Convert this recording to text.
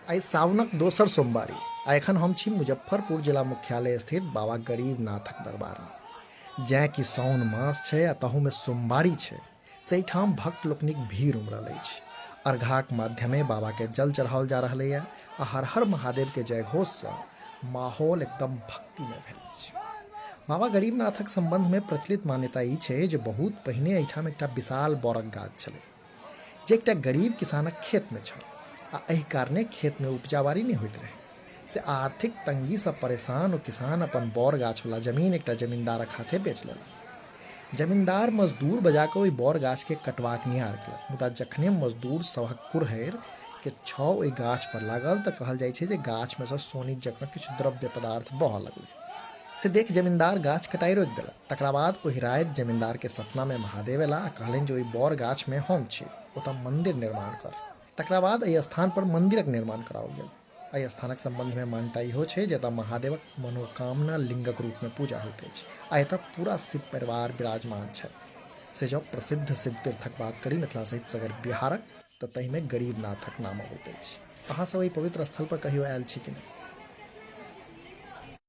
आइ सावनक दोसर सोमवारी आ एखन हम छी मुजफ्फरपुर जिला मुख्यालय स्थित बाबा गरीबनाथक दरबारमे। जैं कि साओन मास छै आ तहूमे सोमवारी छै, से एहिठाम भक्त लोकनिक भीड़ उमड़ल अछि। अर्घाक माध्यमे बाबाके जल चढ़ाओल जा रहलैए आ हर हर महादेवके जयघोषसँ माहौल एकदम भक्तिमय भेल अछि। बाबा गरीबनाथक सम्बन्धमे प्रचलित मान्यता ई छै जे बहुत पहिने एहिठाम एकटा विशाल बरक गाछ छलै, जे एकटा गरीब किसानक खेतमे छल आ एहि कारणे खेतमे उपजा बाड़ी नहि होइत रहै। से आर्थिक तंगीसँ परेशान ओ किसान अपन बड़ गाछवला जमीन एकटा जमींदारक हाथे बेच लेलक। जमींदार मजदूर बजा कऽ ओहि बड़ गाछके कटबाक निहार केलक, मुदा जखने मजदूर सभक कुरहरि के छओ ओहि गाछ पर लागल तऽ कहल जाइ छै जे गाछमे सँ सोनित जकाँ किछु द्रव्य पदार्थ बहऽ लगलै। से देख जमींदार गाछ कटाइ रोकि देलक। तकरा बाद ओहि राति जमींदारके सपनामे महादेव एला आ कहलनि जे ओहि बड़ गाछमे हम छी, ओतऽ मंदिर निर्माण कर। तकरा बाद एहि स्थान पर मंदिरक निर्माण कराओल गेल। एहि स्थानक सम्बन्धमे मान्यता इहो छै जे एतऽ महादेवक मनोकामना लिंगक रूपमे पूजा होइत अछि आ एतऽ पूरा शिव परिवार विराजमान छथि। से जँ प्रसिद्ध शिव तीर्थक बात करी मिथिला सहित सगर बिहारक, तऽ ताहिमे गरीबनाथक नाम अबैत अछि। अहाँ सब एहि पवित्र स्थल पर कहियो आयल छी कि नहि?